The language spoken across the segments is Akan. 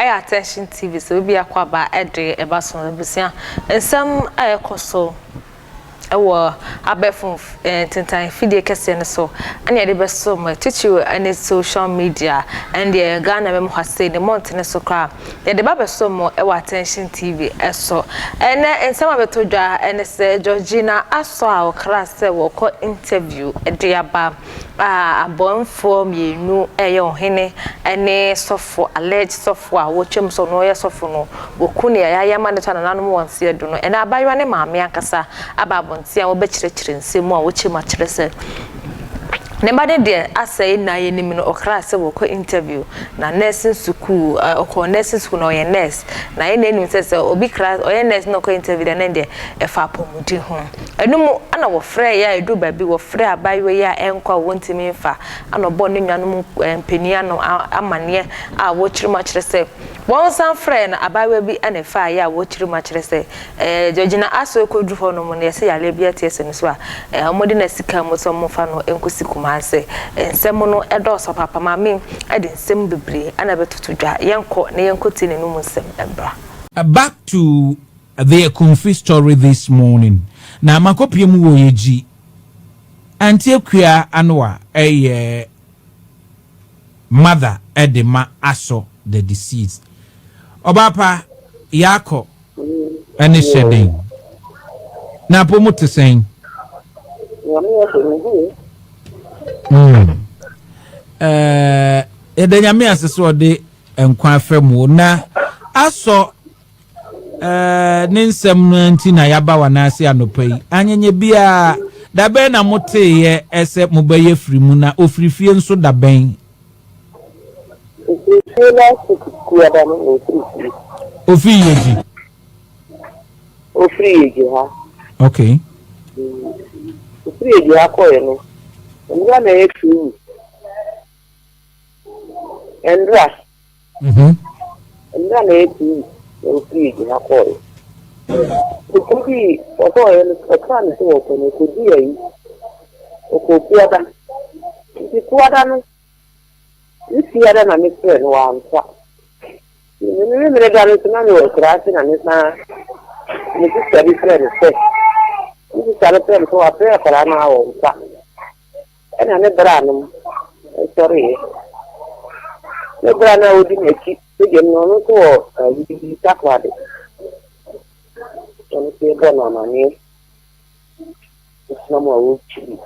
Ɛyɛ Attention TV sɛ obi akɔ aba de ɛba so abusua nsɛm a ɛkɔ so wɔ abɛɛfo ntentan fidie kɛseɛ no so ɛna yɛde bɛso mo, titiriw ne social media ɛne deɛ Ghana mɛmu ha sei ne mmɔntene so koraa yɛde ba bɛso mo wɔ Attention TV so. Ɛnɛ nsɛm a bɛtɔ dwa ɛne sɛ Georgina Asɔ a ɔkra sɛ wɔkɔ interview de aba a abɔnfoɔ mmienu ɛyɛ ɔhene ne sɔfo, alleged sɔfo a wɔtwam sɛ ɔno ɔyɛ sɔfo no, wɔku ne yɛayɛ ama ne to anananom wɔn nseɛ do no. Ɛnɛ abayewa ne maame ankasa aba abɔnten a wɔbɛkyerɛkyerɛ nsɛm mu a wɔkyerɛ mu akyerɛ sɛ ne ba ne deɛ asɛe na yɛnim no, ɔkra sɛ wɔkɔ interview na nursing school, ɔkɔ nursing school na ɔyɛ nurse, na yɛn na anim sɛ obi kra ɔyɛ nurse na ɔkɔ interview deɛ, ne deɛ ɛfa apɔmuden ho. Ɛno mu ana wɔfrɛ yɛ a ɛduru baabi wɔfrɛ abayewa yi a ɛnkɔ a wɔntumi mfa, ana ɔbɔ ne nuanom mpanin ano amanneɛ a wɔkyerɛ mu akyerɛ sɛ wɔn san frɛ no abayewa bi ana ɛfa yɛ a wɔkyerɛ mu akyerɛ sɛ Georgina Aso kɔduru hɔ nom no, yɛsɛ yareɛ bi ate asɛ no so a wɔde no sika mu sɛ wɔmfa no nkɔsi Kumase. Nsɛm no ɛdɔɔso papa. Maame de nsɛm bebree ana bɛtoto dwa. Yɛnkɔ na yɛnkɔtie n'anum nsɛm mbra. Back to the Ekumfi story this morning. Na makɔpie mu wɔ Yɛgyi. Auntie Akua ano a ɛyɛ mother ɛde ma Asɔ the deceased. Ɔbaapa yaakɔ ɛne hyɛden. Na apo mu te sɛn? Nyame yɛ sɛ mehu. Yɛda Nyame ase sɛ ɔde nkwa afɛ mu na Asɔ ne nsɛm no nti na yɛaba w'anaase anɔpa yi. Anyanya biara dabɛn na moteeɛ ɛsɛ mobɛyɛ firi mu, na ofiri fie nso dabɛn? Ofiri fie last week kuada no na ofiri fie. Ofiri Yɛgyi? Ofiri Yɛgyi ha. Ofiri Yɛgyi ha kɔɛ no, nwura na ɛyɛ 2 weeks. Nwura. Nwura na ɛyɛ 2 weeks na ofiri Yɛgyi ha kɔɛ. Okodi ɔkɔɛ no, ɔkaa ne sɛ wɔkɔ no, okodi ayi. Ɔkɔ kuada. Nti kuada no, ne fiada na mefrɛ no, wamfa. Me mmerɛ da no nso na mewɔ akuraase na me san me sister bi frɛ no sɛ me sister no frɛ no sɛ wafrɛ akwadaa no a wɔmfa, ɛna ne bra nom sɔreeɛ. Ne bra no a ɔdi n'akyi stadium no, ɔno nso wɔ ayi Takoradi, ɔno nso yɛbɔ no amanneɛ nam a wɔtwi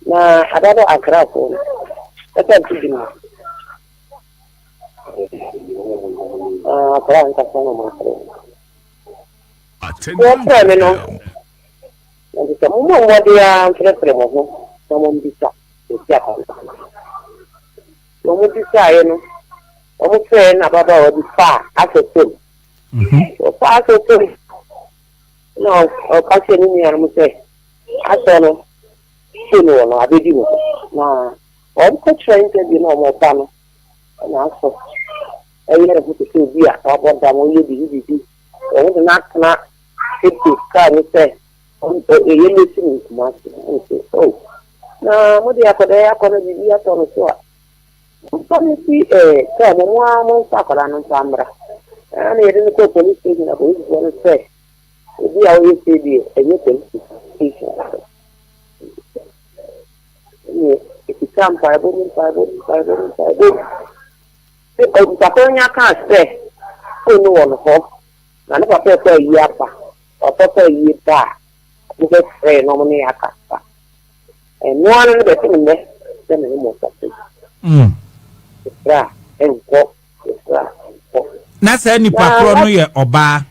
na adada Akrafoɔ no ɛsɛ nto bi no akwadaa nkasa na ɔmo afrɛ wɔfrɛ me no na nti sɛ mommɔ mmɔden a mfrɛfrɛ mo ho na mombisa ɛsi akwadaa na ɔmo bisaeɛ no, ɔmo frɛ na ababaawa bi faa asɛ fam. Ɔfaa asɛ fam na ɔka kyerɛ ne nuanom sɛ asɔ no phone wɔ no abɛdi no na ɔmkɔkyerɛ interview na ɔmo ba no ɛna asɔ ɛyɛ ne ho te sɛ obi a wabɔ dam, ɔyɛ biribi biribi. Wɔn de no atena Cape Coast kaa mu sɛ ɛyɛ lesi ne nkuma ase nso o na mo de akwadaa yi akɔ na biribi atɔ no so a, momfa no si kaa mu, mo ara momfa akwadaa no mfa mmra. Ɛna yɛde no kɔɔ police station na polisifoɔ no sɛ obi a ɔyɛ sei deɛ, ɛnyɛ police station asɛm. Ɛne ɛkita mpaebɔ mu, mpaebɔ mu, mpaebɔ mu, mpaebɔ mu. Onipa nya kaa sɛ phone no wɔ no hɔ na ne papa ɛkɔ ayi aba, ɔpapa ayi ba a, ɔmo bɛfrɛ na ɔmo ne yɛ akasa. Ɛnoa no bɛte me nnɛ sɛ me ne mo kasa. Ɛfrɛ a ɛnkɔ, ɛfrɛ a ɛnkɔ. Na saa nipa korɔ no yɛ ɔbaa?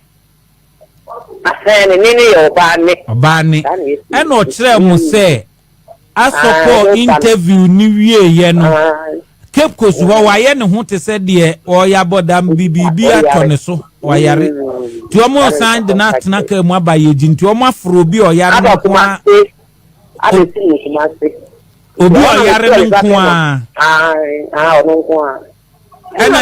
Asɛn ne yɛ ɔbaa ne. Ɔbaa ne. Ɛna ɔkyerɛ mo sɛ asɔkɔ interview ni wieɛ no, Cape Coast hɔ wayɛ ne ho te sɛ deɛ ɔyɛ abɔdam bi, biribi atɔ ne so, wayare, nti wɔn san de no atena kaa mu aba Yɛgyi, nti wɔn aforo obi a ɔyare no nko ara, obi a ɔyare no nko ara. Ɛna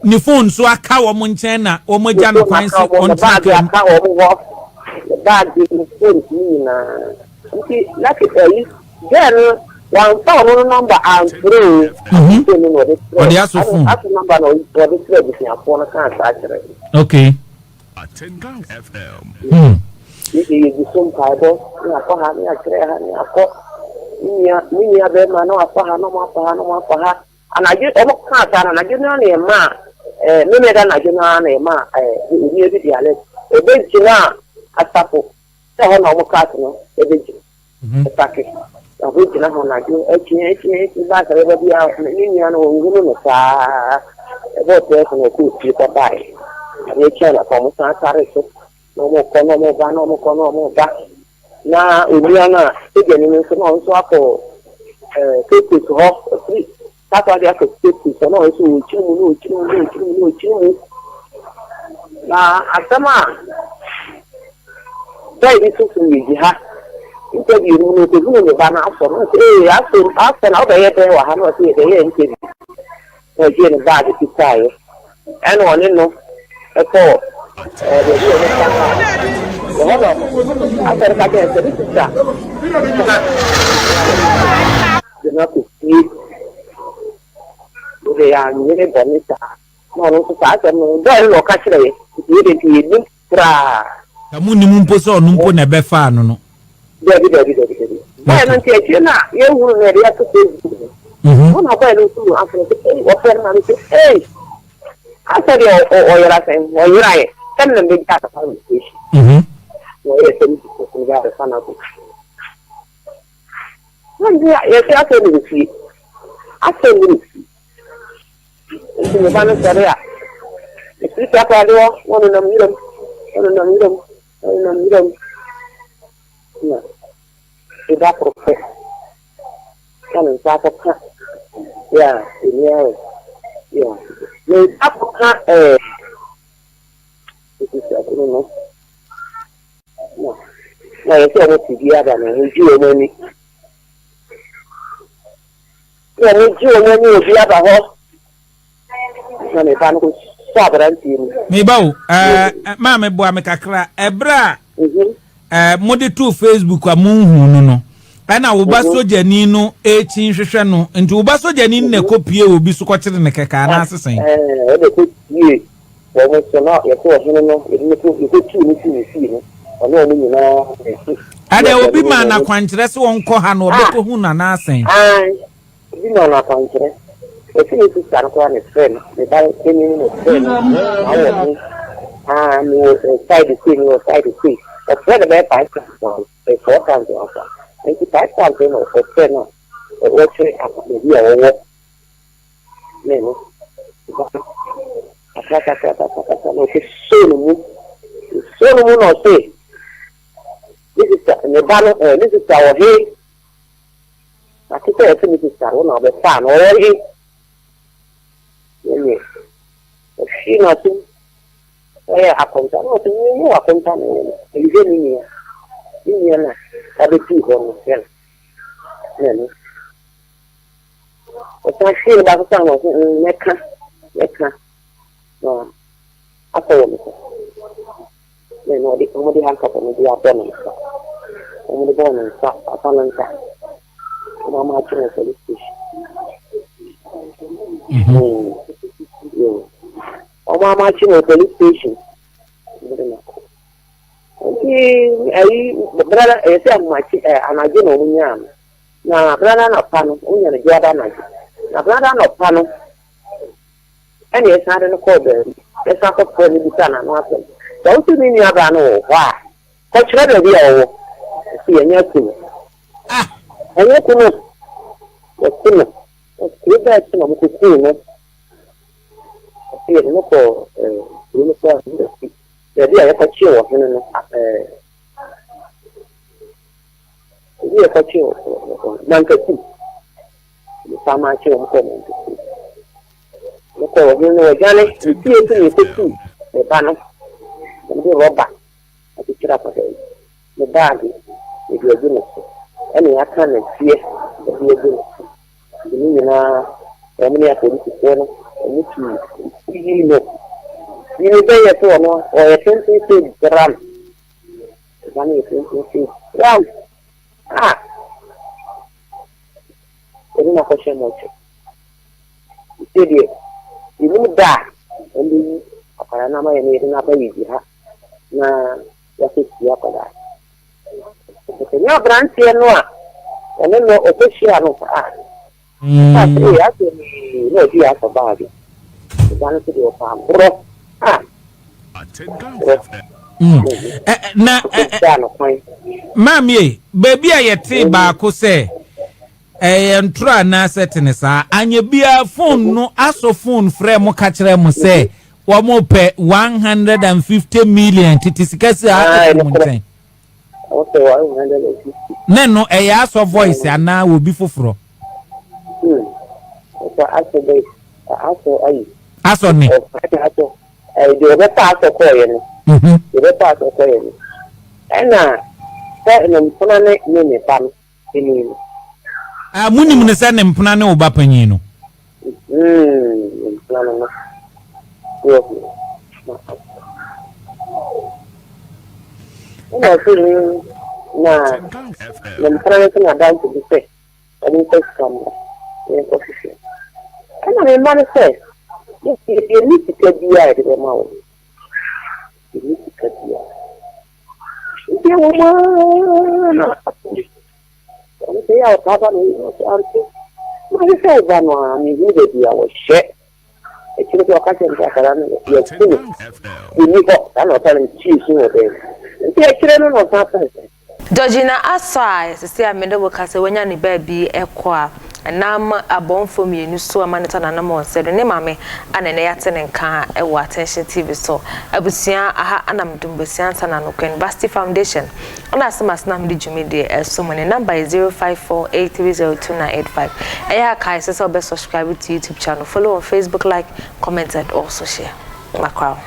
ne phone so aka wɔn nkyɛn na wɔn agya no kwan sɛ ɔntena kaa mu. Aka wɔn hɔ, ne baage, ne phone ne nyinaa. Nti lucky ayi girl no. Wamfa ɔno no number amfrɛ o. Mhm. Phone no na ɔde frɛ. Ɔde aso phone. Aso number na ɔde frɛ abusuafoɔ no kaa saa kyerɛ. Okay. Hmm. Ne deɛ yɛgu so mpaebɔ ne akɔ ha ne akyerɛ ha ne akɔ ne nua ne nua bɛrima na wafa ha na ɔmo afa ha na ɔmo afa ha anadwo ɔmo kaa saa na anadwo no ara na ɛma ɛɛ mmemme da anadwo no ara na ɛma ɛɛ onua bi de alert ebegyina asafo sɛ hɔ na ɔmo cars no ebegyina. Ɛsake, na ɔbɛgyina hɔ anadwo akyi akyi akyi ba sɛ bɛba bi a ne nua no ɔnhunu no saa. Ɛbɔɔ tɛɛfo na ɔkɔɔ fie kɔdaeɛ. Adeɛ kye anɔpa wɔn san sare so na wɔkɔ na wɔba na wɔkɔ na wɔba. Na onua no a sogyani no nso na ɔno nso akɔ ɛɛ Cape Coast hɔ afiri Takoradi akɔ Cape Coast hɔ na ɔno nso ɔrekyiri mu na ɔrekyiri mu na ɔrekyiri mu na ɔrekyiri mu. Na asɛm a Guy bi nso firi Yegyi ha. Interview no mu no, ɔkɔhunuu ne ba no asɔ no. Ɔsɛ ee asɔ asɔ na wobɛyɛ dɛn wɔ ha? Na ɔsɛ yɛbɛyɛ interview. Na ɔgyee ne baage kitaeɛ. Ɛna ɔne no kɔɔ ɛɛ baabi a wɔfa kaa. Ɛhɔ na asɔ no ka kyerɛ no sɛ ne sista tena de no akɔ fie. Wode yɛ anyere bɔne saa. Na ɔno nso saa asɛm no bɔɔ no na ɔka kyerɛ yɛ. Nti yɛ de nti yɛnim koraa. Ka monnim mpo sɛ ɔno mpo na ɛbɛfaa no no. Dabi, dabi, dabi, dabi. Bɔyɛ no nti akyire no a yɛhunu no yɛde ato Facebook no. Hɔ na bɔyɛ no nso mu afei sɛ ei wɔfrɛ no maame sɛ ei asɛ deɛ ɔyera sɛn ɔyera yɛ sɛ me na mbɛgya no wɔ station. Na ɔyɛ sɛ me sisi no bɛ abɛfa no akɔ fie. Na nti yɛsɛ asɛ ne wɔ fie. Asɛ ne wɔ fie. Nti me ba no sɔre a, mefiri Takoradi hɔ na ɔnenam wuram, ɔnenam wuram, ɔnenam wuram. Na me ba koro pɛ na ne nsa akɔka yɛ a ɛni ayɛ yɛ a ne nsa akɔka ɛɛ ɛsisi akunu no na na yɛ sɛ wɔn ti bi aba na wɔn gye wɔn ani. Na wɔgye wɔn ani obi aba hɔ na me ba no kɔsɔ aberanteɛ mu. Me ba o, ɛɛ maame boa me kakra. Ɛberɛ a ɛɛ mode too Facebook a monhuu no no, ɛna wo ba sogyani no rekyin hwehwɛ no. Nti wo ba sogyani no na ɛkɔ pie obi so kɔkyere no kɛkɛ anaase sɛn? Ɛɛ ɛna ɛkɔ pie Wɔn nso, na yɛte ɔhene no, yɛde no kɔ, yɛkɔtuu no fii ne fie no, ɔne wɔn nyinaa na ɛte. Ɛdeɛ obi maa no akwankyerɛ sɛ ɔnkɔ ha na ɔbɛkɔhu no anaa sɛn? Aane, obi maa no akwankyerɛ. Ɔse ne sista no koraa na ɛfrɛɛ no, ne ba panin no na ɛfrɛɛ no, na wɔ he? Aa, mewɔ side sei, mewɔ side sei. Ɔfrɛɛ no bɛyɛ five times ansa, four times ansa. Nti five times no na ɔfrɛɛ no a, ɔkyerɛ baabi a ɔwɔ. Ne no ba kakrakakrakakra na ɔkɔsoo no mu. Ɔsoo no mu na ɔse, ne sista, ne ba no, ɛɛ, ne sista wɔ he? Mate sɛ yɛse ne sista wo na ɔbɛfaa no, ɔwɔ he? Ɛne ɔhwee n'asom, ɔyɛ akonta, na ɔse, menyɛ w'akonta na ɛyɛ no, mehwehwɛ me nua, me nua na wabɛdii hɔ no, hwɛ no, na ɛno. Ɔsan hwee ne baako saa na ɔse mm mɛka mɛka na asɔ wɔ me so. Na ɛno ɔde wɔde handcuff no de abɔ ne nsa. Wɔde bɔɔ ne nsa papa no nsa. Wɔn ama akye no police station. Mm. Wɔn ama akye no police station. Wɔde no akɔ. Nti ayi bra ɛyɛ sɛ ahomakye anadwo na wɔn nyaa no. Na berada anɔpa no, wonya no biada anadwo. Na berada anɔpa no, ɛna yɛsan de no kɔɔ baabi. Yɛsan kɔfrɛɛ no bisaa no ano asɛm. Sɛ wose me nuabaa no wɔ hɔ a, kɔkyerɛ baabi a ɔwɔ. Ɔse yɛnyɛ aku no. Ah! Yɛnyɛ aku no. Yɛku no. Kuro bɛɛ so na wɔkɔkuu no. Ɔse yɛde no kɔɔ eh, kuro no so a, baabi a yɛkɔkyee ɔhene no, eh, Obi a ɛkɔkye Mankasim. Nipa ma akye wɔn kɔɔ Mankasim. Wɔkɔ ɔhene no wɔdwane ne fie so na ɛkɔtuu ne ba no. Wɔde rɔba akyekyere akwadaa yi. Ne baage yɛde agu ne so ɛna yɛaka nɛteɛ de agu ne so. Nti ne nyinaa wɔn ne apolisifoɔ no wɔn tuu yii no. Yi no bɛyɛ sɛ ɔno ɔyɛ tenten sɛ gram. Ɛba no yɛ tenten sei. Wow! Ah! Yɛde no akɔhyɛ mɔkye. Seesei deɛ, yɛnnim da a wɔbɛyi akwadaa no ama yɛn na yɛde no aba yɛn ha na yɛakɔsie akwadaa no. Sɛ nyɛ aberanteɛ no a ɔne no ɔkɔhyia no a, ɔkaa sɛ, ee, asɛ na ɔde yɛ asɔ baage. Ɔba no nso deɛ ɔkɔ agorɔ a, agorɔ. Na maame, baabi a yɛte baako sɛ ɛyɛ ntoro anaasɛ tene saa, anyɛ biara phone no asɔ, phone frɛ mo ka kyerɛ mo sɛ wɔn pɛ 150 million tete sika si a ɛfiri mo nkyɛn. Wɔpɛ 150. Ne no ɛyɛ asɔ voice anaa obi foforɔ? Wɔpɛ asɔ voice, asɔ ayi. Asɔ ne. Asɔ ɛɛ deɛ ɔbɛfa asɔ kɔɔyɛ no. Deɛ ɔbɛfa asɔ kɔɔyɛ no. Ɛna sɛ ne mpona ne ba no panin no. Ah, munim ne sɛ ne mpona ne wo ba panyin no? Ne mpona no. Yɛ na asɔ. Ɛna ɔsɛ na ne mpona no nso na adanse bi sɛ ɔmo nkɔ sika mmra na yɛnkɔ hwehwɛ. Ɛna me mma no sɛ yɛnni sika biara a yɛde bɛma wo. Yɛnni sika biara. Nti ɛwɔ mu ara na ɔno sɛ yɛ a ɔtaa ba no ɔsɛ ante. Mahwehwɛ wo ba no a mehu baabi a wɔhyɛ. Akyire sɛ ɔka kyerɛ me sɛ akwadaa no yɛku no. Ɔnni hɔ. Saa na ɔka no metie su wɔ dan mu. Nti akyire no na ɔsan pɛɛ sɛ Georgina Asɔ a sisi a mede wo ka sɛ wanya ne baabi ɛkɔ a ɛnam abɔnfo mmienu so ama ne tɔ nanam wɔn sɛ do ne maame a na ɛnɛ yɛate ne nka ɛwɔ Attention TV so. Abusua, aha anam dumbesia nsa na no University Foundation ɔna asɛm asena mede dwumadie ɛso mu. Ne number yɛ 0548302985. Ɛyɛ akae sɛ wobɛ subscribe to YouTube channel, follow on Facebook, like, comment and also share. Makraw.